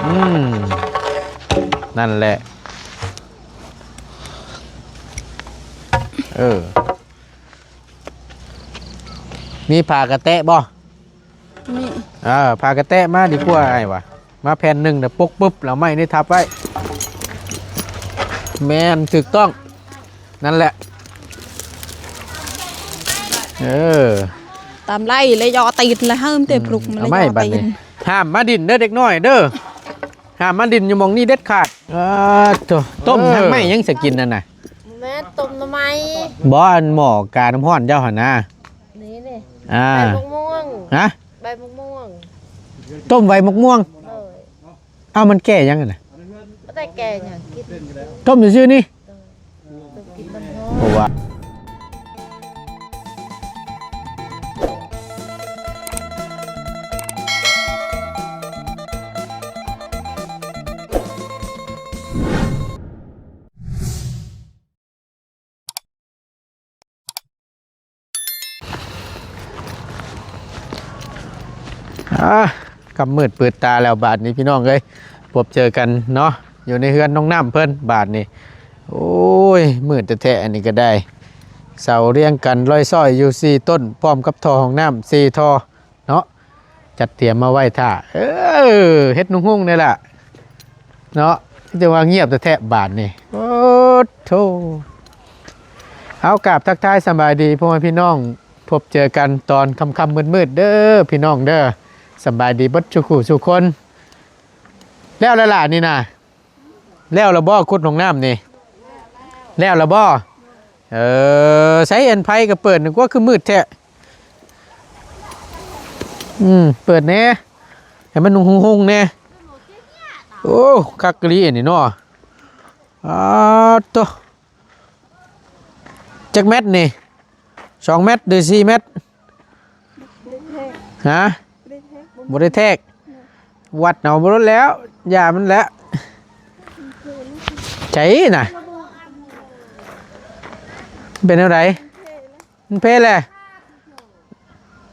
ອືມ ນັ້ນແຫຼະ ເອີ ມີຜ້າກະແຕະບໍ່? ມີ ເອີ ຜ້າກະແຕະມາດີກວ່າອ້າຍວ່າ ມາແຜ່ນໜຶ່ງ ແລ້ວປົກປຶບ ແລ້ວເອົາໄມ້ນີ້ທັບໄວ້. ແມ່ນ ຖືກຕ້ອງ ນັ້ນແຫຼະ ເອີ ຕາມໄລ່ເລີຍ ຍໍຕີນລະ ເຮີ້ມເຕະ ອືມ ປຸກມາເລີຍ ເອົາໄມ້ບັດນີ້ ຍໍຕີນ. ຫ້າມມາດິນເດີເດັກນ້ອຍເດີ ຫ້າມມາດິນຢູ່ໝ່ອງນີ້ເດັດຂາດ. ເອີ ໂທ້ ຕົ້ມ ເອີ ທັງໄມ້ຫຍັງສະກິນນັ້ນນະ? ແມ່ນ ຕົ້ມໜໍ່ໄມ້ ບໍ່ ອັນໝໍ້ການ້ຳຮ້ອນເຈົ້າຫັ້ນນະ. ນີ້ ນີ້ ອ່າ ໃບໝາກມ່ວງ ຮະ ໃບໝາກມ່ວງ ຕົ້ມໃບໝາກມ່ວງ. ໂດຍ ເອົ້າ ມັນແກ້ຫຍັງຫັ້ນນະ? ບໍ່ໄດ້ແກ້ຫຍັງ ກິນ ຕົ້ມຊື່ໆນີ້. ໂດຍ ຕົ້ມກິນນ້ຳຮ້ອນ ເພາະວ່າ ອ່າ ຄ່ຳມືດເປີດຕາແລ້ວບາດນີ້ພີ່ນ້ອງເອີຍ ພົບເຈີກັນເນາະ ຢູ່ໃນເຮືອນນ້ອງນ້ຳເພິ່ນບາດນີ້. ໂອ້ຍ ມືດແທ້ໆ ອັນນີ້ກໍໄດ້ ເສົາລຽງກັນລອຍຊ້ອຍຢູ່ສີ່ຕົ້ນ ພ້ອມກັບທໍ່ຫ້ອງນ້ຳສີ່ທໍ່ເນາະ. ຈັດຕຽມມາໄວ້ຖ້າ ເອີ ເຮັດຮຸ່ງໆ ນີ້ລະເນາະ ແຕ່ວ່າງຽບແທ້ໆ ບາດນີ້. ໂອ້ໂທ້ ເອົາ ກາບທັກທາຍສະບາຍດີພໍ່ແມ່ພີ່ນ້ອງ ພົບເຈີກັນຕອນຄ່ຳໆ ມືດໆ ເດີພີ່ນ້ອງເດີ. ສະບາຍດີເບິດສູ່ຄູ່ສູ່ຄົນ. ແລ້ວລະລະນີ້ນະ? ແລ້ວລະບໍ່? ຂຸດຫ້ອງນ້ຳນີ້ແລ້ວລະບໍ່? ເອີ ໃສ ອັນໄຟກໍເປີດ ນຶກວ່າຄືມືດແທ້. ອືມ ເປີດແດ່ ໃຫ້ມັນຮຸ່ງໆ ແດ່. ໂອ້ ຄັກອີ່ຫຼີອັນນີ້ເນາະ. ອາໂຕ ຈັກແມັດນີ້? ສອງແມັດ ຫຼື ສີ່ແມັດ? ຮະ? ບໍ່ໄດ້ແທກ ວັດເອົາບໍ່ລົດແລ້ວ ຢ່າມັນແຫຼະ. ໃຈນະ ເປັນແນວໃດ? ມັນເພແຫຼະ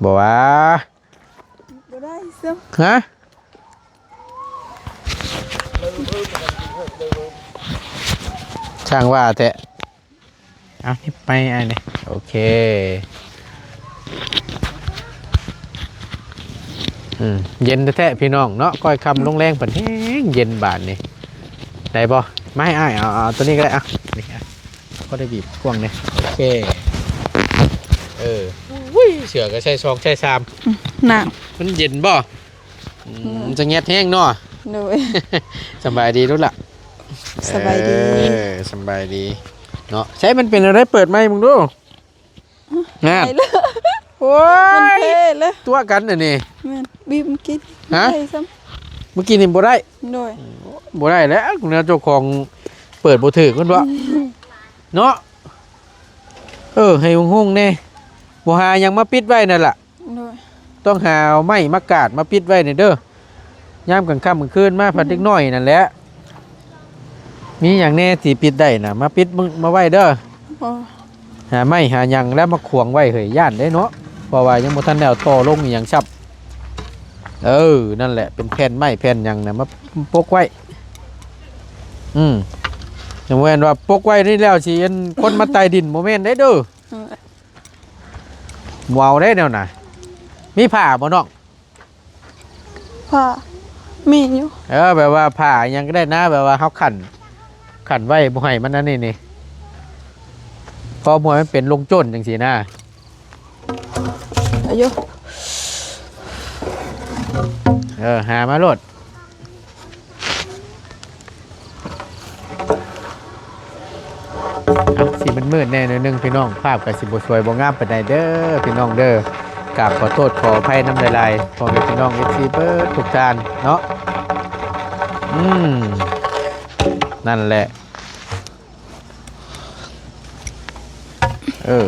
ບໍ່ວ່າ ບໍ່ໄດ້ຊ້ຳ ຮະ? ຊ່າງວ່າແທ້. ເອົາ ນີ້ໄປອ້າຍນີ້ ໂອເຄ. ອືມ ເຢັນແທ້ໆ ພີ່ນ້ອງເນາະ ກ້ອຍຄ່ຳລົງແລງ ເພິ່ນແຮງເຢັນບາດນີ້ ໄດ້ບໍ່? ມາໃຫ້ອ້າຍ ເອົາ ເອົາ ເອົາໂຕນີ້ກໍໄດ້ ເອົາ ນີ້ ພໍໄດ້ບີບກວ້າງແດ່ ໂອເຄ. ເອີ ອຸ້ຍ ເສື້ອກໍໃສ່ສອງໃສ່ສາມ ອືມ ໜາວ ມັນເຢັນບໍ່? ອືມ ຈະແງດແຮງເນາະ. ໂດຍ ສະບາຍດີລູກຫຼ້າ ສະບາຍດີ ເອີ ສະບາຍດີເນາະ. ໃສ ມັນເປັນແນວໃດ? ເປີດໃໝ່ເບິ່ງດູ. ງານ ໂອ້ຍ ມັນເພເລີຍ ຕົວະກັນອັນນີ້ ແມ່ນ ບີບກິນ ຮະ? ບໍ່ໄດ້ຊ້ຳ ມື້ກີ້ນີ້ບໍ່ໄດ້ ໂດຍ ບໍ່ໄດ້ແລ້ວ ແນວເຈົ້າຂອງເປີດບໍ່ຖືກ ແມ່ນບໍ່? ອືມ ເນາະ ເອີ ໃຫ້ຮຸ່ງໆ ແດ່ ບໍ່ຫາຫຍັງມາປິດໄວ້ນັ້ນລະ. ໂດຍ ຕ້ອງຫາເອົາໄມ້ມາກາດມາປິດໄວ້ນີ້ເດີ ຍາມກາງຄ່ຳກາງຄືນມາ ອືມ ພັດເດັກນ້ອຍນັ້ນແຫຼະ ມີຫຍັງແດ່ທີ່ປິດໄດ້ນະ ມາປິດມາໄວ້ເດີ. ບໍ່ ຫາໄມ້ຫາຫຍັງແລ້ວມາຂວາງໄວ້ເຮີ້ຍ ຢ້ານເດ້ເນາະ ເພາະວ່າຍັງບໍ່ທັນໄດ້ເອົາຕໍ່ລົງອີ່ຫຍັງຊ້ຳ. ເອີ ນັ້ນແຫຼະ ເປັນແຜ່ນໄມ້ແຜ່ນຫຍັງນະ ມາປົກໄວ້. ອືມ ຢ່າແມ່ນວ່າປົກໄວ້ນີ້ແລ້ວຊິອັນ ຄົນມາໄຕ່ດິນ ບໍ່ແມ່ນເດ້ເດີ. ເອີ ບໍ່ເອົາເດ້ແນວນະ. ມີຜ້າບໍ່ນ້ອງ? ຜ້າ ມີຢູ່. ເອີ ແບບວ່າຜ້າຫຍັງກໍໄດ້ນະ ແບບວ່າເຮົາຂັນ ຂັນໄວ້ບໍ່ໃຫ້ມັນອັນນີ້ນີ້ ເພາະບໍ່ໃຫ້ມັນເປັນລົງໂຈນຈັ່ງຊີ້ນະ. ເອົາຢູ່ ເອີ ຫາມາໂລດ. ເອົາ ຊິມືດໆ ແດ່ໜ້ອຍໜຶ່ງພີ່ນ້ອງ ພາບກໍຊິບໍ່ສວຍບໍ່ງາມປານໃດເດີພີ່ນ້ອງເດີ. ກາບຂໍໂທດຂໍອະໄພນຳຫຼາຍໆ ພໍ່ແມ່ພີ່ນ້ອງ ເອັຟຊີ ເບິດທຸກທ່ານເນາະ. ອືມ ນັ້ນແຫຼະ ເອີ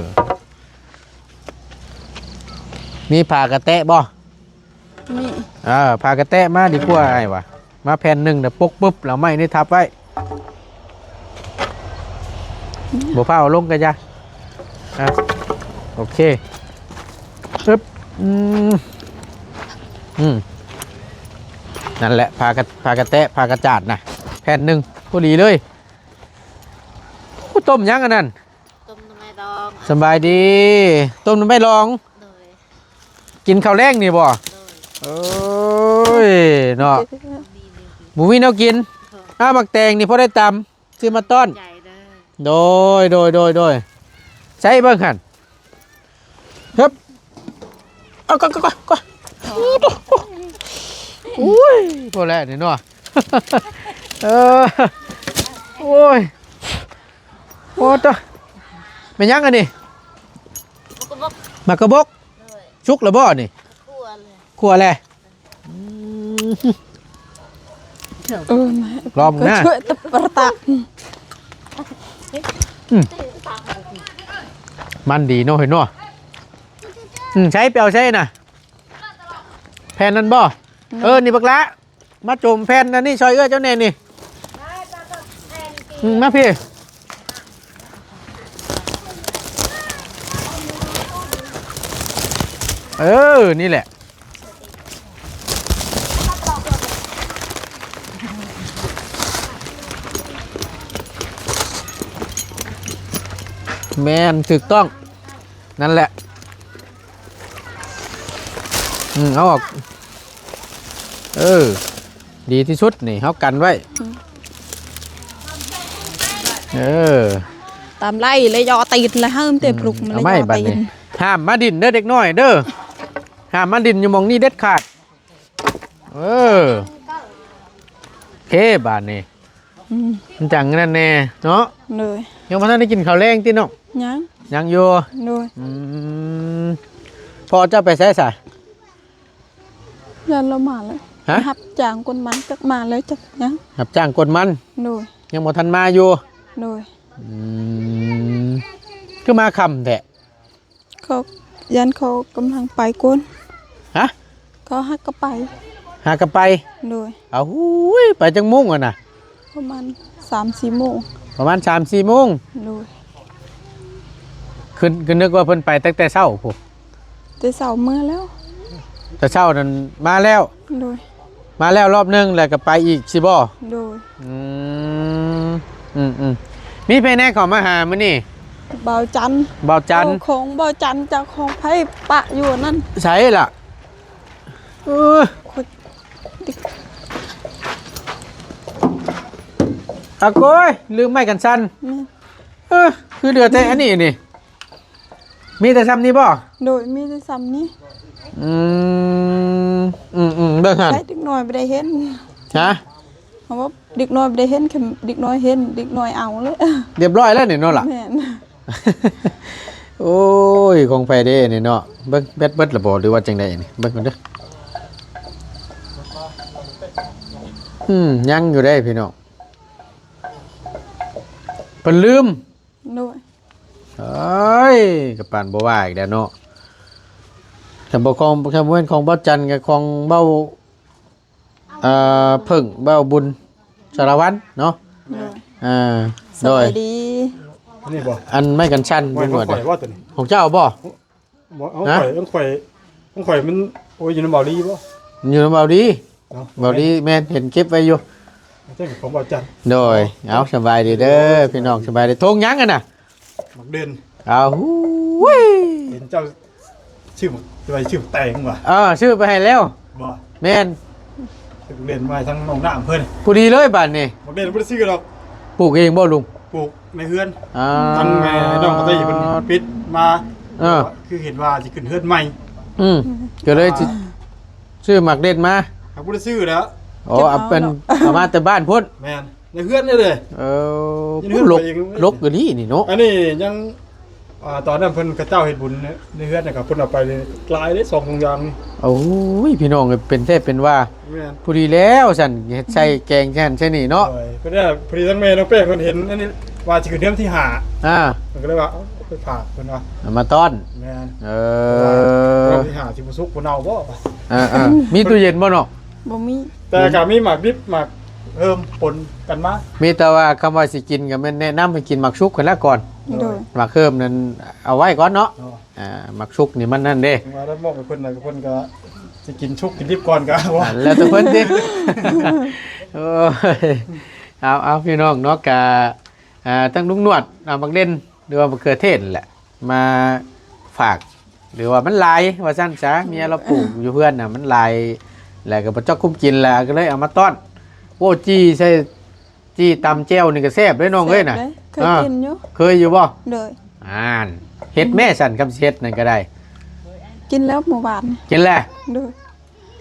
ມີຜ້າກະແຕະບໍ່? ນີ້ ເອີ ຜ້າກະແຕະມາດີກວ່າອ້າຍວ່າ ມາແຜ່ນໜຶ່ງ ແລ້ວປົກປຶບ ແລ້ວເອົາໄມ້ນີ້ທັບໄວ້. ບໍ່ພາເອົາລົງກະຢ່າ. ອ່ະ ໂອເຄ ອຶບ ອືມ ອືມ ນັ້ນແຫຼະ ຜ້າກະ ຜ້າກະແຕະ ຜ້າກະຈາດນະ ແຜ່ນໜຶ່ງພໍດີເລີຍ. ໂອ້ ຕົ້ມຫຍັງອັນນັ້ນ? ຕົ້ມໜໍ່ໄມ້ດອງ. ສະບາຍດີ. ຕົ້ມໜໍ່ໄມ້ດອງ. ໂດຍ. ກິນເຂົ້າແລງນີ້ບໍ່? ໂດຍ. ໂອ້ຍ ເນາະ ບໍ່ມີແນວກິນ. ໂດຍ. ອ້າ ໝາກແຕງນີ້ພໍໄດ້ຕຳ ຊື້ມາຕ້ອນ. ໃຫຍ່ເດີ. ໂດຍ ໂດຍ ໂດຍ ໂດຍ. ໃສ່ເບິ່ງຫັ້ນ. ເຮີບ ເອົາ ກະ ກະ ກະ ກະ ໂອ້ໂຕ ໂອ້ຍ ພໍແລ້ວນີ້ເນາະ. ເອີ ໂອ້ຍ ໂອ້ໂຕ ແມ່ນຫຍັງອັນນີ້? ໝາກກະບົກ. ໝາກກະບົກ. ໂດຍ. ສຸກແລ້ວບໍ່ນີ້? ຂົ້ວແລ້ວ ຂົ້ວແລ້ວ. ອືມ ເອີ ລອງນະ ຊ່ວຍຕະປະຕັກ. ອືມ ມັນດີເນາະ ເຫັນບໍ່? ອືມ ໃຊ້ ໄປເອົາໃຊ້ນະ ແຜ່ນນັ້ນບໍ່? ອືມ ເອີ ນີ້ບັກຫຼ້າ ມາໂຈມແຜ່ນອັນນີ້ຊ່ອຍເອື້ອຍເຈົ້າແດ່ນີ້. ອືມ ມາພີ້. ເອີ ນີ້ແຫຼະ ແມ່ນ ຖືກຕ້ອງ ນັ້ນແຫຼະ. ອືມ ເອົາອອກ ເອີ ດີທີ່ສຸດນີ້ ເຮົາກັນໄວ້. ອືມ ເອີ ຕາມໄລ່ແລ້ວຍໍຕີນແລ້ວ ເຮີ້ມແຕ່ ອືມ ປຸກມັນ ເອົາໄມ້ບັດນີ້ ຫ້າມມາດິນເດີເດັກນ້ອຍເດີ ຫ້າມມາດິນຢູ່ໝ່ອງນີ້ເດັດຂາດ. ເອີ ເຄບາດນີ້. ອືມ ມັນຈັ່ງນັ້ນແດ່ເນາະ. ໂດຍ. ຍັງບໍ່ທັນໄດ້ກິນເຂົ້າແລງຕິນ້ອງ? ຍັງ ຍັງຢູ່. ໂດຍ. ອືມ ພໍ່ເຈົ້າໄປໃສຊະ? ຢ້ານລາວມາແລ້ວ. ຮະ? ຮັບຈ້າງກົນມັນ ຈັກມາແລ້ວຈັກຍັງ. ຮັບຈ້າງກົນມັນ. ໂດຍ. ຍັງບໍ່ທັນມາຢູ່. ໂດຍ. ອືມ ຄືມາຄ່ຳແທ້? ເຂົາ ຢ້ານເຂົາກຳລັງໄປກ່ອນ. ຮະ? ເຂົາຫາກະໄປ. ຫາກະໄປ? ໂດຍ. ເອົາ ຫູຍ ໄປຈັກໂມງຫັ້ນນະ? ປະມານສາມສີ່ໂມງ. ປະມານສາມສີ່ໂມງ. ໂດຍ. ຄື ຄືນຶກວ່າເພິ່ນໄປຕັ້ງແຕ່ເຊົ້າພຸ້ນ. ແຕ່ເຊົ້າເມືອແລ້ວ. ແຕ່ເຊົ້ານັ້ນມາແລ້ວ. ໂດຍ. ມາແລ້ວລອບໜຶ່ງ ແລ້ວກໍໄປອີກ ຊິບໍ່? ໂດຍ. ອືມ ອືມໆ ມີໃຜແດ່ເຂົ້າມາຫາມື້ນີ້? ບ່າວຈັນ. ບ່າວຈັນ. ເອົາຂອງບ່າວຈັນ ຈາກຂອງໃຜປະຢູ່ອັນນັ້ນ. ໃສລະ? ເອີ ຂ້ອຍ ອາໂກຍ ລືມໄມ້ກັນສັ່ນ. ແມ່ນ. ເອີ ຄືເຫຼືອແຕ່ອັນນີ້ນີ້. ມີແຕ່ຊ່ຳນີ້ບໍ່? ໂດຍ ມີແຕ່ຊ່ຳນີ້. ອືມ ອືມໆ ເບິ່ງຫັ້ນ ໃຊ້ເດັກນ້ອຍບໍ່ໄດ້ເຫັນ. ຮະ? ເຮົາວ່າເດັກນ້ອຍບໍ່ໄດ້ເຫັນ ຄັນເດັກນ້ອຍເຫັນ ເດັກນ້ອຍເອົາເລີຍ. ຮຽບຮ້ອຍແລ້ວນີ້ເນາະລະ. ແມ່ນ. ໂອ້ຍ ຂອງໃຜເດ້ນີ້ເນາະ? ເບິ່ງແບັດເບິດລະບໍ່ ຫຼືວ່າຈັ່ງໃດນີ້? ເບິ່ງກ່ອນເດີ. ອືມ ຍັງຢູ່ເດ້ພີ່ນ້ອງ ເພິ່ນລືມ. ໂດຍ. ເອີຍ ກະປານບໍ່ວ່າອີກແລ້ວເນາະ. ຄັນບໍ່ຂອງ ຄັນບໍ່ແມ່ນຂອງບ່າວຈັນ ກະຂອງບ່າວ ເອີ ເພິ່ງ ບ່າວບຸນ ສາລະວັນເນາະ. ໂດຍ. ເອີ ໂດຍ. ສະບາຍດີ. ອັນນີ້ບໍ່? ອັນໄມ້ກັນສັ່ນ ບໍ່ແມ່ນຂອງຂ້ອຍບໍ່ຕົວນີ້? ຂອງເຈົ້າບໍ່? ບໍ່ ຂອງຂ້ອຍ ຂອງຂ້ອຍ ຂອງຂ້ອຍມັນ ໂອ້ຍ ຢູ່ນຳບ່າວລີບໍ່? ຢູ່ນຳບ່າວລີ. ເນາະ ບ່າວລີ ແມ່ນ ເຫັນເກັບໄວ້ຢູ່. ຂອງບ່າວຈັນ. ໂດຍ. ເອົາ ສະບາຍດີເດີ ພີ່ນ້ອງ ສະບາຍດີ. ຖົງຫຍັງຫັ້ນນະ? ໝາກເດັ່ນ. ອ້າວ ຫູຍ ເຫັນເຈົ້າຊື້ ຊື້ແຕງວ່າ. ເອີ ຊື້ໄປໃຫ້ແລ້ວ. ບໍ່? ແມ່ນ. ຊື້ໝາກເດັ່ນມາໃຫ້ທາງນ້ອງນ້ຳເພິ່ນ. ພໍດີເລີຍບາດນີ້. ໝາກເດັ່ນບໍ່ໄດ້ຊື້ດອກ. ປູກເອງບໍ່ລຸງ? ປູກໃນເຮືອນ. ອ່າ ທາງແມ່ນ້ອງກະຕີເພິ່ນປິດມາ. ເອີ ຄືເຫັນວ່າຊິຂຶ້ນເຮືອນໃໝ່. ອືມ ກະເລີຍຊິ ອ່າ ຊື້ໝາກເດັດມາ. ຫາບໍ່ໄດ້ຊື້ແລ້ວ. ອໍ ເກັບເອົາ ເອົາເນາະ ເອົາມາແຕ່ບ້ານພຸ້ນ. ແມ່ນ ໃນເຮືອນນີ້ເລີຍ. ເອີ ຢູ່ໃນເຮືອນ ລົກ ຂ້ອຍເອງ ລົກອີ່ຫຼີນີ້ເນາະ. ອັນນີ້ຍັງ ອ່າ ຕອນນັ້ນເພິ່ນ ເຂົາເຈົ້າເຮັດບຸນໃນເຮືອນນະ ກະເພິ່ນເອົາໄປຫຼາຍເດ້ ສອງຖົງຢາງນີ້. ໂອ້ຍ ພີ່ນ້ອງເອີຍ ເປັນແທ້ເປັນວ່າ. ແມ່ນ. ພໍດີແລ້ວຊັ້ນ ເຮັດໃສ່ແກງໃສ່ຫັ້ນໃສ່ນີ້ເນາະ. ໂດຍ. ພໍດີ ພໍດີທັງແມ່ນ້ອງແປ້ງເພິ່ນເຫັນອັນນີ້ ວ່າຊິຂຶ້ນເດືອນທີຫ້າ. ອ່າ ເພິ່ນກະເລີຍວ່າ ເອົາໄປຝາກເພິ່ນວ່າ. ເອົາມາຕ້ອນ. ແມ່ນ. ເອີ ເດືອນທີຫ້າຊິບໍ່ສຸກບໍ່ເນົ່າບໍ່? ເອີໆ ມີຕູ້ເຢັນບໍ່ນ້ອງ? ບໍ່ມີ. ແຕ່ກະມີໝາກດິບໝາກເຮີ່ມປົນກັນມາ. ມີແຕ່ວ່າຄຳວ່າຊິກິນກະແມ່ນແນະນຳໃຫ້ກິນໝາກສຸກຫັ້ນລະກ່ອນ. ໂດຍ. ໝາກເຮີ່ມນັ້ນເອົາໄວ້ກ່ອນເນາະ. ອ່າ ໝາກສຸກນີ້ມັນນັ້ນເດ້. ວ່າໄດ້ມອບໃຫ້ເພິ່ນແລ້ວ ເພິ່ນກະ ຊິກິນສຸກກິນດິບກ່ອນກໍເອົາ ແລ້ວແຕ່ເພິ່ນຕິ ໂອ້ຍ ເອົາໆ ພີ່ນ້ອງເນາະ ກະ ອ່າ ທັງລຸງໜວດ ເອົາໝາກເດັ່ນ ຫຼືວ່າໝາກເຂືອເທດແຫຼະ ມາຝາກ ຫຼືວ່າມັນຫຼາຍວ່າຊັ້ນຊະ ເມຍລາວປູກຢູ່ເຮືອນນະ ມັນຫຼາຍ ແລ້ວກໍບໍ່ຈັກຄຸມກິນ ແລ້ວກໍເລີຍເອົາມາຕ້ອນ ໂອ້ ຈີ່ໃສ່ ຈີ່ຕຳແຈ່ວນີ້ກໍແຊບເດ້ນ້ອງເອີຍນະ ແຊບເດ້ ເຄີຍກິນຢູ່ ເຄີຍຢູ່ບໍ່? ໂດຍ ອ່ານ ເຮັດແມ້ຊັ້ນ ຄຳຊິເຮັດນັ້ນກໍໄດ້ ກິນແລ້ວມື້ວານ ກິນແລ້ວ ໂດຍ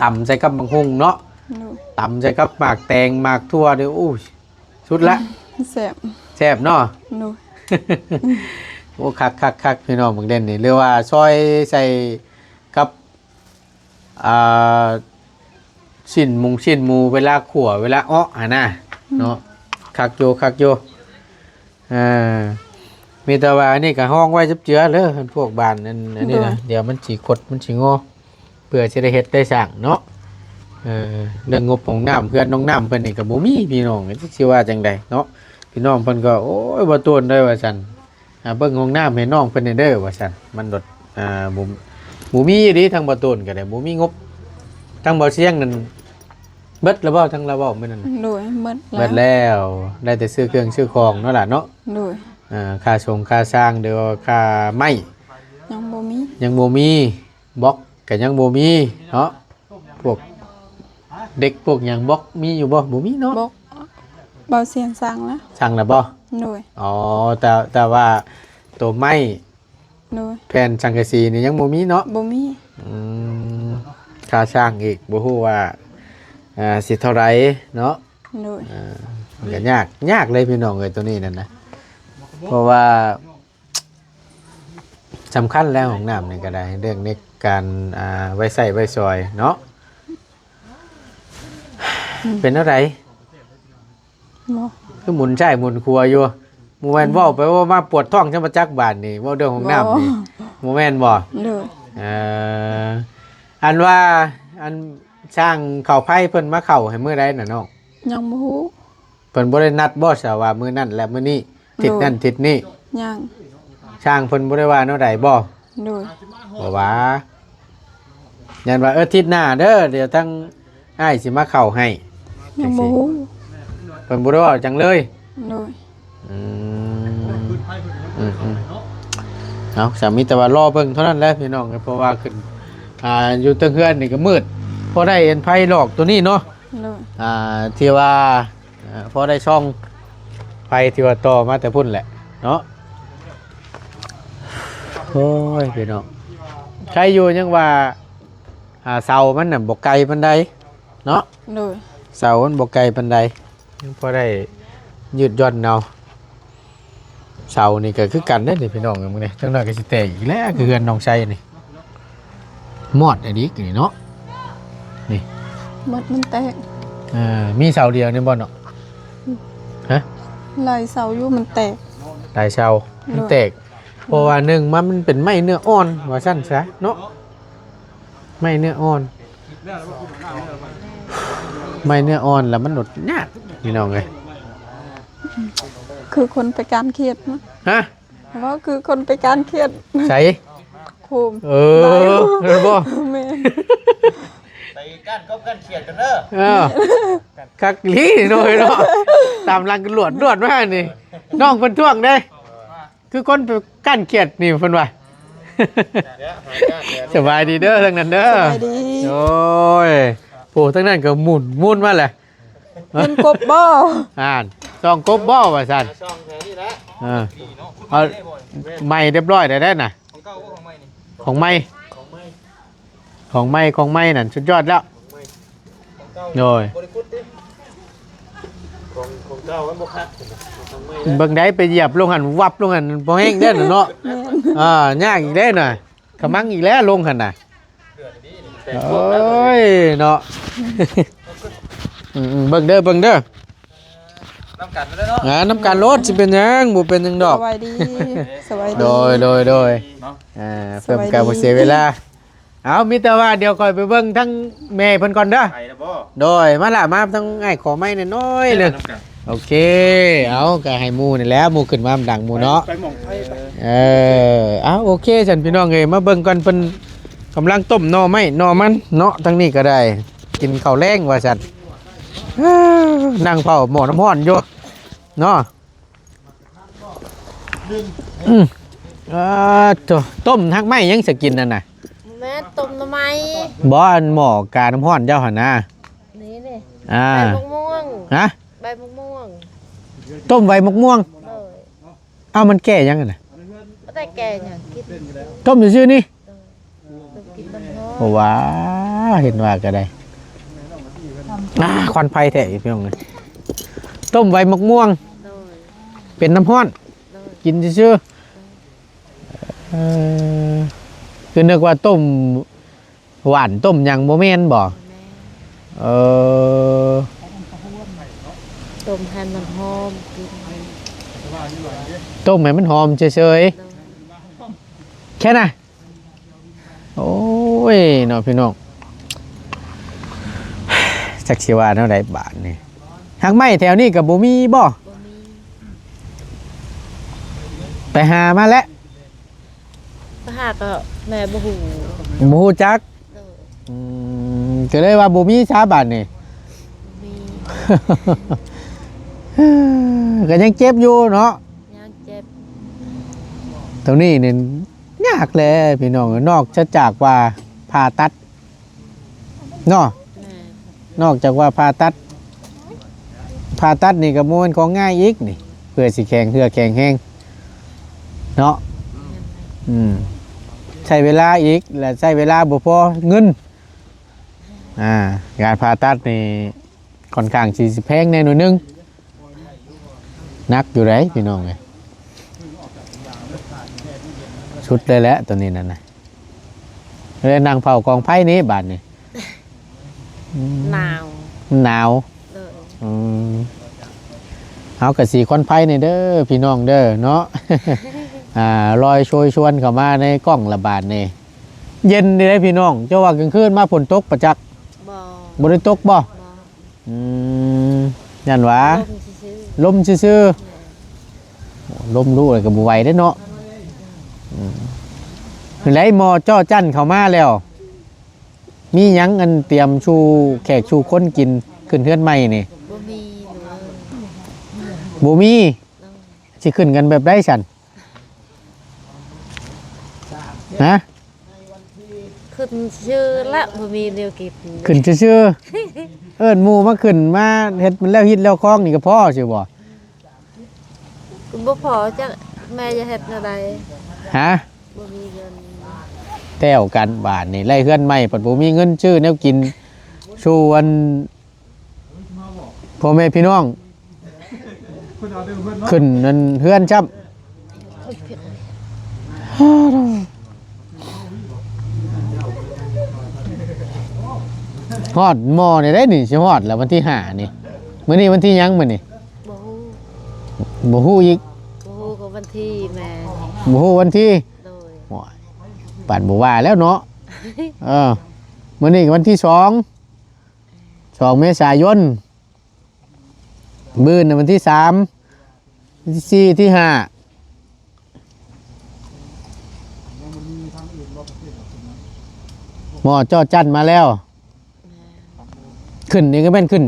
ຕຳໃສ່ກັບບັກຫຸ່ງເນາະ ໂດຍ ຕຳໃສ່ກັບໝາກແຕງ ໝາກຖົ່ວນີ້ ໂອ້ຍ ສຸດລະ ແຊບ ແຊບເນາະ ໂດຍ ໂອ້ ຄັກໆໆ ພີ່ນ້ອງ ບັກເດັ່ນນີ້ ຫຼືວ່າຊອຍໃສ່ກັບ ອ່າ ຊີ້ນໝູ ຊີ້ນໝູ ເວລາຂົ້ວ ເວລາເອາະຫັ້ນນະ ເນາະ ຄັກຢູ່ ຄັກຢູ່ ເອີ ມີແຕ່ວ່າອັນນີ້ກໍຮອງໄວ້ຈັບເຈືອເດີ ອັນພວກບ້ານ ອັນ ອັນນີ້ນະ ໂດຍ ດຽວມັນຊິຄົດ ມັນຊິງໍ ເພື່ອຊິໄດ້ເຮັດໄດ້ສ້າງເນາະ ເອີ ເລື່ອງງົບຫ້ອງນ້ຳ ເພື່ອນນ້ອງນ້ຳເພິ່ນນີ້ກໍບໍ່ມີ ພີ່ນ້ອງ ຈັກຊິວ່າຈັ່ງໃດເນາະ ພີ່ນ້ອງເພິ່ນກໍ ໂອ້ຍ ບໍ່ໂຕນເດີວ່າຊັ້ນ ອ່າ ເບິ່ງຫ້ອງນ້ຳໃຫ້ນ້ອງເພິ່ນແດ່ເດີວ່າຊັ້ນ ມັນໂດດ ອ່າ ບໍ່ ບໍ່ມີອີ່ຫຼີ ທາງບໍ່ໂຕນກໍໄດ້ ບໍ່ມີງົບ ທາງບໍ່ສຽງນັ້ນ ເບິດແລ້ວບໍ່ ທາງລາວເວົ້າມື້ນັ້ນນະ? ໂດຍ ເບິດແລ້ວ ເບິດແລ້ວ ໄດ້ແຕ່ຊື້ເຄື່ອງຊື້ຂອງເນາະຫຼານເນາະ ໂດຍ ອ່າ ຄ່າສົງຄ່າຊ່າງ ຫຼືວ່າຄ່າໄມ້ ຍັງບໍ່ມີ ຍັງບໍ່ມີ ບລັອກກໍຍັງບໍ່ມີເນາະ ພວກເດັກພວກຫຍັງ ບລັອກມີຢູ່ບໍ່? ບໍ່ມີເນາະ ບລັອກ ເບົາສຽງສັ່ງແລ້ວ ສັ່ງແລ້ວບໍ່? ໂດຍ ອໍ ແຕ່ ແຕ່ວ່າໂຕໄມ້ ໂດຍ ແຜ່ນສັງກະສີນີ້ຍັງບໍ່ມີເນາະ? ບໍ່ມີ ອືມ ຄ່າສ້າງອີກ ບໍ່ຮູ້ວ່າ ອ່າ ຊິເທົ່າໃດເນາະ? ໂດຍ ອ່າ ມັນກໍຍາກ ຍາກເລີຍພີ່ນ້ອງເອີຍ ໂຕນີ້ນັ້ນນະ ເພາະວ່າ ສຳຄັນແລ້ວ ຫ້ອງນ້ຳນີ້ກໍໄດ້ ເລື່ອງໃນການ ອ່າ ໄວ້ໃຊ້ໄວ້ສອຍເນາະ ອືມ ເປັນແນວໃດ? ບໍ່ ຄືໝູນຊ້າຍໝູນຂວາຢູ່ ບໍ່ແມ່ນ ອືມ ເວົ້າໄປເວົ້າມາປວດທ້ອງຊະມາຈັກບາດນີ້ ເວົ້າເລື່ອງຫ້ອງນ້ຳນີ້ ບໍ່ ບໍ່ແມ່ນບໍ່? ໂດຍ ເອີ ອັນວ່າ ອັນຊ່າງເຂົ້າໄຟເພິ່ນມາເຂົ້າໃຫ້ມື້ໃດນະນ້ອງ? ຍັງບໍ່ຮູ້ ເພິ່ນບໍ່ໄດ້ນັດບໍ່ຊະວ່າມື້ນັ້ນແລະມື້ນີ້ ທິດນັ້ນ ໂດຍ ທິດນີ້? ຍັງ ຊ່າງເພິ່ນບໍ່ໄດ້ວ່າແນວໃດບໍ່? ໂດຍ ບໍ່ວ່າ ຢ້ານວ່າ ເອີ ທິດໜ້າເດີ ດຽວທາງອ້າຍຊິມາເຂົ້າໃຫ້ ຍັງບໍ່ຮູ້ ເພິ່ນບໍ່ໄດ້ເວົ້າຫຍັງເລີຍ? ໂດຍ ອືມ ອືມໆ ເອົາ ສາມີແຕ່ວ່າລໍເບິ່ງເທົ່ານັ້ນແຫຼະພີ່ນ້ອງ ເພາະວ່າຂຶ້ນ ອ່າ ຢູ່ເທິງເຮືອນນີ້ກໍມືດ ພໍໄດ້ອັນໄຟຫຼອກໂຕນີ້ເນາະ ໂດຍ ອ່າ ທີ່ວ່າ ອ່າ ພໍໄດ້ສ່ອງໄຟທີ່ວ່າຕໍ່ມາແຕ່ພຸ້ນແຫຼະເນາະ ໂອ້ຍ ພີ່ນ້ອງ ໃຄຢູ່ ຍັງວ່າ ອ່າ ເສົາມັນນະບໍ່ໄກປານໃດເນາະ ໂດຍ ເສົາມັນບໍ່ໄກປານໃດ ຍັງພໍໄດ້ຍືດຢ່ອນເອົາ ເສົານີ້ກໍຄືກັນເດ້ນີ້ພີ່ນ້ອງ ເບິ່ງນີ້ ຈັກໜ້ອຍກໍຊິແຕກອີກແລ້ວ ຄືເຮືອນນ້ອງໄຊນີ້ ມອດອັນນີ້ນີ້ເນາະ ນີ້ ມອດມັນແຕກ ເອີ ມີເສົາດຽວນີ້ບໍ່ເນາະ? ອືມ ຮະ? ຫຼາຍເສົາຢູ່ມັນແຕກ ຫຼາຍເສົາມັນແຕກ ໂດຍ ເພາະວ່າໜຶ່ງມາມັນເປັນໄມ້ເນື້ອອ່ອນວ່າຊັ້ນຊະເນາະ ໄມ້ເນື້ອອ່ອນ ໄມ້ເນື້ອອ່ອນແລ້ວມັນໂດດຍາກ ພີ່ນ້ອງເອີຍ ຄືຄົນໄປການຂຽດນະ ຮະ? ເວົ້າຄືຄົນໄປກ້ານຂຽດ ໃສ? ໂຄມ ເອີ ແມ່ນບໍ່? ແມ່ນ ໄປກ້ານກົບກ້ານຂຽດກັນເດີ ເອີ ຄັກອີ່ຫຼີເນາະ ເນາະ ຕາມຫຼັງຕຳຫຼວດລວດມານີ້ ນ້ອງເພິ່ນທ້ວງເດ້ ຄືຄົນໄປກ້ານຂຽດນີ້ເພິ່ນວ່າ ສະບາຍດີເດີ ທາງນັ້ນເດີ ສະບາຍດີ ໂອ້ຍ ໂອ້ ທາງນັ້ນກໍໝູນ ໝູນມາແຫຼະ ເຫັນກົບບໍ່? ອ່ານ ສ່ອງກົບບໍ່ວ່າຊັ້ນ ສ່ອງແຖວນີ້ແຫຼະ ເອີ ເອົາ ໃໝ່ຮຽບຮ້ອຍແລ້ວເດ້ນະ ຂອງເກົ່າບໍ່ ຂອງໃໝ່ນີ້ ຂອງໃໝ່ ຂອງໃໝ່ ຂອງໃໝ່ ຂອງໃໝ່ນັ້ນສຸດຍອດແລ້ວ ຂອງໃໝ່ ຂອງເກົ່າ ໂດຍ ບໍ່ໄດ້ຂຸດຕິ ຂອງ ຂອງເກົ່າມັນບໍ່ຄັກ ຂອງໃໝ່ ເບິ່ງໄດ້ ໄປຢຽບລົງຫັ້ນ ວັບລົງຫັ້ນ ບໍ່ແຮງເດ້ນະເນາະ ແມ່ນ ອ່າ ຍາກອີກເດ້ນະ ຂະມັງອີກແລ້ວລົງຫັ້ນນະ ໂອ້ຍເນາະ ອືມໆ ເບິ່ງເດີ ເບິ່ງເດີ ນຳກັນເລີຍເນາະ ອ່າ ນຳກັນໂລດ ຊິເປັນຫຍັງ ບໍ່ເປັນຫຍັງດອກ ສະບາຍດີ ສະບາຍດີ ໂດຍ ໂດຍ ໂດຍ ເນາະ ອ່າ ສະບາຍດີ ເພື່ອບໍ່ໃຫ້ເສຍເວລາ ເອົາ ມີແຕ່ວ່າດຽວຂ້ອຍໄປເບິ່ງທາງແມ່ເພິ່ນກ່ອນເດີ ໄປແລ້ວບໍ່? ໂດຍ ມາລະ ມາທາງອ້າຍຂໍໄມ້ໜ້ອຍໜຶ່ງ ໄປນຳກັນ ໂອເຄ ເອົາ ກໍໃຫ້ໝູ່ນີ້ແຫຼະ ໝູ່ຂຶ້ນມານຳດັງໝູ່ເນາະ ໄປ ໄປໝ່ອງໄຟໄປ ເອີ ເອົາ ໂອເຄ ຊັ້ນພີ່ນ້ອງເອີຍ ມາເບິ່ງກ່ອນ ເພິ່ນ ກຳລັງຕົ້ມໜໍ່ໄມ້ໜໍ່ມັນເນາະ ທາງນີ້ກໍໄດ້ ກິນເຂົ້າແລງວ່າຊັ້ນ. ເອີ ນັ່ງເຝົ້າໝໍ້ນ້ຳຮ້ອນຢູ່ເນາະ. ອືມ ເອີ ໂທ້ ຕົ້ມຮັກໄມ້ຫຍັງສະກິນນັ້ນນະ? ແມ່ນ ຕົ້ມໜໍ່ໄມ້. ບໍ່ ອັນໝໍ້ການ້ຳຮ້ອນເຈົ້າຫັ້ນນະ. ນີ້ ນີ້ ອ່າ ໃບໝາກມ່ວງ. ຮະ? ໃບໝາກມ່ວງ. ຕົ້ມໃບໝາກມ່ວງ? ໂດຍ. ອ້າວ ມັນແກ້ຫຍັງຫັ້ນນະ? ບໍ່ໄດ້ແກ້ຫຍັງ ກິນ. ຕົ້ມຊື່ໆນີ້? ໂດຍ. ຕົ້ມກິນນ້ຳຮ້ອນ. ໂອ້ ວ່າ ເຫັນວ່າກໍໄດ້. ອ່າ ຄວັນໄຟແທ້ພີ່ນ້ອງເອີຍ. ຕົ້ມໃບໝາກມ່ວງ. ໂດຍ. ເປັນນ້ຳຮ້ອນ. ໂດຍ. ກິນຊື່ໆ. ເອີ ຄືນຶກວ່າຕົ້ມຫວານຕົ້ມຫຍັງ ບໍ່ແມ່ນບໍ່? ບໍ່ແມ່ນ. ເອີ ຕົ້ມໃຫ້ມັນຫອມກິນ. ຕົ້ມໃຫ້ມັນຫອມເສີຍໆ. ໂດຍ. ແຄ່ນັ້ນ. ໂອ້ຍ ເນາະພີ່ນ້ອງ ຈັກຊິວ່າແນວໃດບາດນີ້. ຮັກໄມ້ແຖວນີ້ກໍບໍ່ມີບໍ່? ບໍ່ມີ. ໄປຫາມາແລ້ວ? ໄປຫາກໍແມ່ບໍ່ຮູ້. ບໍ່ຮູ້ຈັກ? ໂດຍ. ອືມ ກໍເລີຍວ່າບໍ່ມີຊະບາດນີ້. ບໍ່ມີ. ກໍຍັງເຈັບຢູ່ເນາະ? ຍັງເຈັບ. ໂຕນີ້ນີ້ ຍາກແຫຼະພີ່ນ້ອງ ນອກຈາກ ຈາກວ່າຜ່າຕັດເນາະ. ແມ່ນ. ນອກຈາກວ່າຜ່າຕັດ ຜ່າຕັດນີ້ກໍບໍ່ແມ່ນຂອງງ່າຍອີກນີ້ ເພື່ອຊິແຂງເຫື່ອແຂງແຮງເນາະ. ແມ່ນ. ອືມ ໃຊ້ເວລາອີກ ແລະ ໃຊ້ເວລາບໍ່ພໍເງິນ. ອ່າ ການຜ່າຕັດນີ້ຂ້ອນຂ້າງຊິ ຊິແພງແດ່ໜ້ອຍໜຶ່ງ. ໜັກຢູ່ໃດພີ່ນ້ອງເອີຍ ສຸດເລີຍແຫຼະໂຕນີ້ນັ້ນນະ. ເອີ ນັ່ງເຝົ້າກອງໄຟນີ້ບາດນີ້. ອືມ ໜາວ. ມັນໜາວ. ໂດຍ. ອືມ ເຮົາກໍສີຄວັນໄຟນີ້ເດີພີ່ນ້ອງເດີເນາະ. ອ່າ ລອຍໂຊຍຊວນເຂົ້າມາໃນກ້ອງລະບາດນີ້. ເຢັນເດ້ພີ່ນ້ອງ ເຈົ້າວ່າກາງຄືນມາຝົນຕົກປະຈັກ? ບໍ່. ບໍ່ໄດ້ຕົກບໍ່? ບໍ່. ອືມ ຢ້ານວ່າ ລົມຊື່ໆ ລົມຊື່ໆ. ແມ່ນ. ໂອ້ ລົມລຸແລ້ວກໍບໍ່ໄຫວເດ້ເນາະ. ອືມ ເປັນໃດ ໝໍ້ຈໍ້ຈັ້ນເຂົ້າມາແລ້ວ ມີຫຍັງອັນຕຽມສູ່ແຂກສູ່ຄົນກິນ ຂຶ້ນເຮືອນໃໝ່ນີ້? ບໍ່ມີເລີຍ. ບໍ່ມີ? ໂດຍ. ຊິຂຶ້ນກັນແບບໃດຊັ້ນ? ຮະ? ຂຶ້ນຊື່ໆລະ ບໍ່ມີແນວກິນ. ຂຶ້ນຊື່ໆ. ເອີ້ນໝູ່ມາຂຶ້ນ ມາເຮັດມັນແລ້ວຮີດແລ້ວຄອງນີ້ກໍພໍຊື່ບໍ່? ກໍບໍ່ພໍ ຈັກແມ່ຈະເຮັດແນວໃດ. ຮະ? ບໍ່ມີເງິນ. ແຕ້ວກັນບາດນີ້ ໄລ່ເຮືອນໃໝ່ ພັດບໍ່ມີເງິນຊື້ແນວກິນສູ່ອັນ ພໍ່ແມ່ພີ່ນ້ອງ ຂຶ້ນນັ້ນເຮືອນຊ້ຳ. ຮອດໝໍ້ນີ້ໄດ໋ນີ້ ຊິຮອດແລ້ວ ວັນທີຫ້ານີ້. ມື້ນີ້ວັນທີຫຍັງມື້ນີ້? ບໍ່ຮູ້. ບໍ່ຮູ້ອີກ? ບໍ່ຮູ້ກໍວັນທີແມ່. ບໍ່ຮູ້ວັນທີ? ໂດຍ. ໂອ້ຍ ປານບໍ່ວ່າແລ້ວເນາະ. ເອີ ມື້ນີ້ວັນທີສອງ ສອງເມສາຍົນ. ມື້ອື່ນນະວັນທີສາມ ວັນທີສີ່ ທີຫ້າ ໝໍ້ຈໍ້ຈັ້ນມາແລ້ວ. ຂຶ້ນນີ້ກໍແມ່ນຂຶ້ນ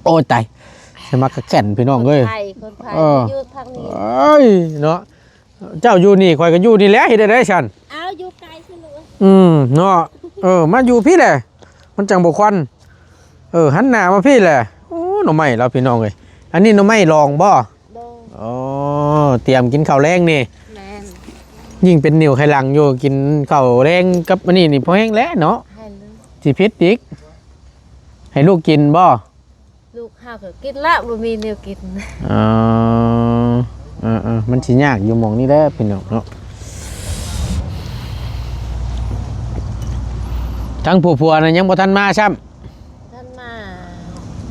ໂອ້ຍຕາຍ ສະໝັກກະແກ່ນພີ່ນ້ອງເອີຍ. ຄົນໄທ ຄົນໄທ ເອີ ຢູ່ທາງນີ້ ເອີຍເນາະ. ເຈົ້າຢູ່ນີ້ ຂ້ອຍກໍຢູ່ນີ້ແຫຼະ ເຮັດແນວໃດຊັ້ນ? ອ້າວ ຢູ່ໄກຊິລູກ. ອືມ ເນາະ. ເອີ ມາຢູ່ພີ້ແຫຼະ ມັນຈັ່ງບໍ່ຄວັນ. ເອີ ຫັນໜ້າມາພີ້ແຫຼະ. ໂອ້ ໜໍ່ໄມ້ລາວພີ່ນ້ອງເອີຍ. ອັນນີ້ໜໍ່ໄມ້ລອງບໍ່? ໂດຍ. ອໍ ຕຽມກິນເຂົ້າແລງນີ້. ແມ່ນ. ຍິ່ງເປັນໜິວໄຂ່ຫຼັງຢູ່ ກິນເຂົ້າແລງກັບອັນນີ້ນີ້ພໍແຮງແຫຼະເນາະ. ໃຫ້ລູກ ຊິຜິດອີກ. ໃຫ້ລູກກິນບໍ່? ລູກເຮົາກໍກິນລະ ບໍ່ມີແນວກິນ. ອໍ ເອີໆ ມັນຊິຍາກຢູ່ໝ່ອງນີ້ແຫຼະພີ່ນ້ອງເນາະ. ທັງຜູ້ຜົວນະຍັງບໍ່ທັນມາຊ້ຳ. ທັນມາ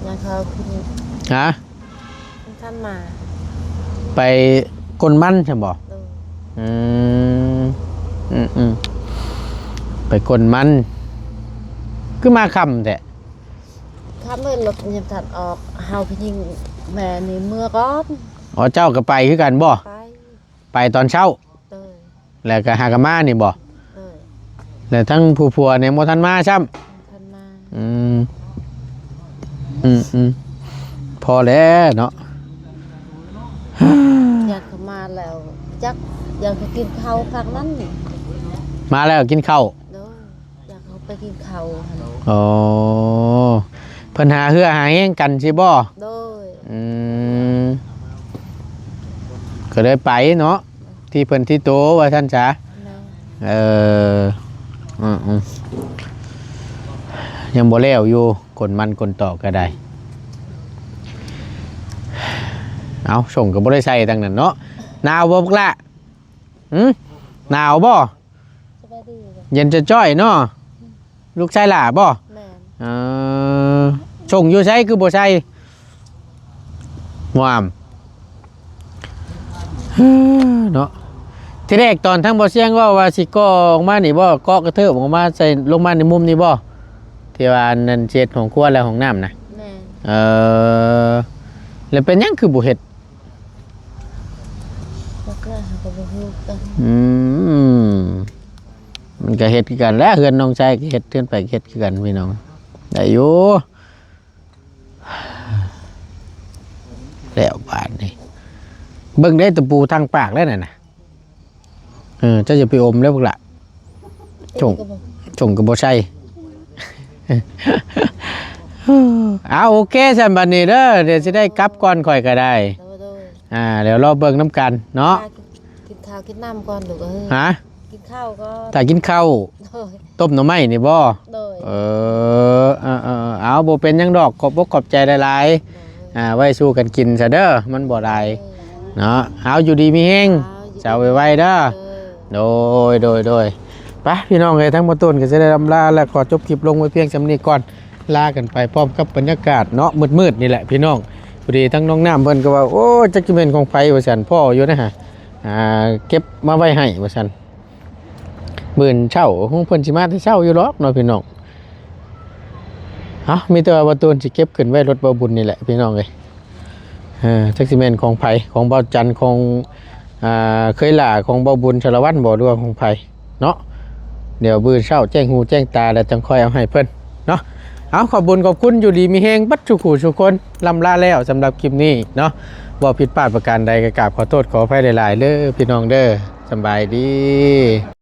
ຍັງເຂົາຂຶ້ນ. ຮະ? ທັນມາ. ໄປກົນມັນຊັ້ນບໍ່? ໂດຍ. ອືມ ອືມໆ ໄປກົນມັນ ຄືມາຄ່ຳແທ້? ຄ່ຳເລີຍ ລົດຍັງທັນອອກ ເຮົາຜູ້ຍິງແມ່ນີ້ເມືອກ່ອນ. ອໍ ເຈົ້າກໍໄປຄືກັນບໍ່? ໄປ ໄປຕອນເຊົ້າ. ໂດຍ. ແລ້ວກໍຫາກໍມານີ້ບໍ່? ໂດຍ. ແລ້ວທັງຜູ້ຜົວນີ້ບໍ່ທັນມາຊ້ຳ? ບໍ່ທັນມາ. ອືມ ອືມໆ ພໍແລ້ວເນາະ. ຢ້ານເຂົາມາແລ້ວ ຈັກ ຢ້ານເຂົາກິນເຂົ້າພັກນັ້ນ. ມາແລ້ວກິນເຂົ້າ? ໂດຍ ຢາກເຂົ້າໄປກິນເຂົ້າຫັ້ນ. ອໍ ເພິ່ນຫາເຫື່ອຫາແຮງກັນຊີ້ບໍ? ໂດຍ. ອືມ ກໍເລີຍໄປເນາະ ທີ່ເພິ່ນທີ່ໂຕວ່າຊັ້ນຊະ. ແມ່ນ. ເອີ ອືມໆ ຍັງບໍ່ແລ້ວຢູ່ ກົນມັນກົນຕອກກໍໄດ້. ເອົາ ສົ່ງກໍບໍ່ໄດ້ໃສ່ທັງນັ້ນເນາະ. ໜາວບໍ່ບັກຫຼ້າ? ຫື? ໜາວບໍ່? ສະບາຍດີ. ເຢັນຈ້ອຍໆເນາະ. ລູກຊາຍຫຼ້າບໍ່? ແມ່ນ. ເອີ ສົ່ງຢູ່ໃສຄືບໍ່ໃສ່? ຫວາມ ເນາະ. ທີແລກຕອນທາງບໍ່ສຽງເວົ້າວ່າຊິກໍ່ອອກມານີ້ບໍ່? ເກາະກະເທີບອອກມາໃສ່ ລົງມາໃນມຸມນີ້ບໍ່? ທີ່ວ່າອັນນັ້ນເຮັດຫ້ອງຄົວແລະຫ້ອງນ້ຳນະ. ແມ່ນ. ເອີ ແລ້ວເປັນຫຍັງຄືບໍ່ເຮັດ? ຈັກແລ້ວ ເຮົາກໍບໍ່ຮູ້ຄືກັນ. ອືມ ມັນກໍເຮັດຄືກັນແຫຼະ ເຮືອນນ້ອງຊາຍກໍເຮັດ ເຮືອນໃຜກໍເຮັດຄືກັນພີ່ນ້ອງ. ໄດ້ຢູ່ ແລ້ວບາດນີ້ ເບິ່ງເດ້ ຕະປູທາງປາກແລ້ວນັ້ນນະ. ເອີ ເຈົ້າຢ່າໄປອົມເດີບັກຫຼ້າ. ສົ່ງ ເອ ກໍບໍ່ ສົ່ງກໍບໍ່ໃສ່. ເອົາ ໂອເຄຊັ້ນ ບັດນີ້ເດີ ດຽວຊິໄດ້ກັບກ່ອນຂ້ອຍກໍໄດ້. ໂດຍ ໂດຍ. ອ່າ ດຽວລໍເບິ່ງນຳກັນເນາະ. ກິນ ກິນເຂົ້າກິນນ້ຳກ່ອນລູກເອີຍ. ຫະ? ກິນເຂົ້າກ່ອນ. ຖ້າກິນເຂົ້າ. ໂດຍ. ຕົ້ມໜໍ່ໄມ້ນີ້ບໍ່? ໂດຍ. ເອີ ເອີ ເອີ ເອົາ ບໍ່ເປັນຫຍັງດອກ ຂອບອົກຂອບໃຈຫຼາຍໆ. ໂດຍ. ອ່າ ໄວ້ສູ່ກັນກິນຊະເດີ ມັນບໍ່ຫຼາຍ. ໂດຍ. ເນາະ ເອົາ ຢູ່ດີມີແຮງ. ເອົາ ເຊົາໄວໆເດີ. ໂດຍ. ໂດຍ ໂດຍ ໂດຍ. ໄປພີ່ນ້ອງເອີຍ ທາງບ່າວຕູນກໍຈະໄດ້ລຳລາ ແລະ ຂໍຈົບຄລິບລົງໄວ້ພຽງສ່ຳນີ້ກ່ອນ ລາກັນໄປພ້ອມກັບບັນຍາກາດເນາະ ມືດໆນີ້ແຫຼະພີ່ນ້ອງ. ພໍດີທາງນ້ອງນ້ຳເພິ່ນກໍວ່າ ໂອ້ຍ ຈັກຊິແມ່ນຂອງໃຜວ່າຊັ້ນ ພໍຢູ່ນະຫະ ອ່າ ເກັບມາໄວ້ໃຫ້ວ່າຊັ້ນ. ມື້ເຊົ້າ ໂອ້ ເພິ່ນຊິມາແຕ່ເຊົ້າຢູ່ດອກເນາະພີ່ນ້ອງ. ເອົາ ມີແຕ່ວ່າບ່າວຕູນຊິເກັບຂຶ້ນໄວ້ລົດບ່າວບຸນນີ້ແຫຼະພີ່ນ້ອງເອີຍ. ເອີ ຈັກຊິແມ່ນຂອງໃຜ ຂອງບ່າວຈັນ ຂອງ ອ່າ ເຄີຍຫຼ້າ ຂອງບ່າວບຸນສາລະວັນບໍ່ ຫຼືວ່າຂອງໃຜເນາະ. ດຽວມື້ເຊົ້າແຈ້ງຫູແຈ້ງຕາແລ້ວຈັ່ງຄ່ອຍເອົາໃຫ້ເພິ່ນເນາະ. ເອົາ ຂອບບຸນຂອບຄຸນ ຢູ່ດີມີແຮງເບິດສູ່ຜູ້ສູ່ຄົນ ລຳລາແລ້ວສຳລັບຄລິບນີ້ເນາະ. ເວົ້າຜິດພາດປະການໃດກໍກາບຂໍໂທດຂໍອະໄພຫຼາຍໆເດີພີ່ນ້ອງເດີ. ສຳບາຍດີ.